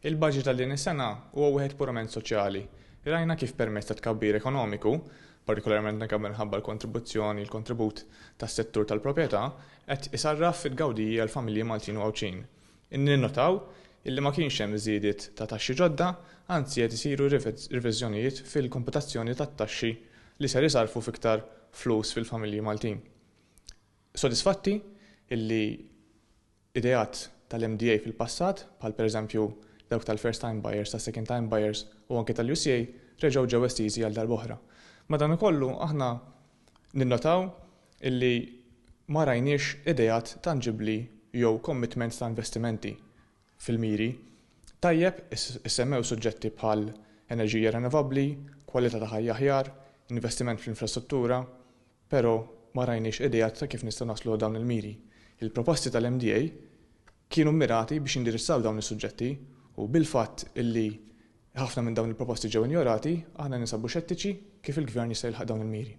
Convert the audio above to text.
Il-baġit għal din is-sena huwa wieħed purament soċjali. Rajna kif permezz ta' tkabbir ekonomiku, partikolarment anke minħabba l-kontribuzzjoni, l-kontribut tas-settur tal-proprjetà, qed isarraf fi tgawdiji għall-familji Maltin u Għawdxin. Ninnotaw illi ma kienx hemm żiediet ta' taxxi ġodda, anzi qed isiru riviżjonijiet fil-komputazzjoni tat-taxxi li ser isarrfu f'iktar flus fil-familji Maltin. Sodisfatti illi ideat tal-MDA fil-passat, bħal pereżempju dawk tal-first time buyers, tas-second time buyers u anke tal-UCA reġgħu ġew estiżi għal darb'oħra. Madankollu aħna ninnotaw illi ma rajniex ideat tanġibbli jew commitments ta' investimenti fil-miri. Tajjeb issemmew suġġetti bħal enerġija rinnovabbli, kwalità ta' ħajja aħjar, investiment fl-infrastruttura, Però ma rajniex ideat ta' kif nistgħu naslu għal dawn il-miri. Il-proposti tal-MDA kienu mmirati biex jindirizzaw dawn is-suġġetti u bil-fatt illi ħafna minn dawn il-proposti ġew injorati, aħna ninsabu xettiċi kif il-Gvern jista' jilħaq dawn il-miri.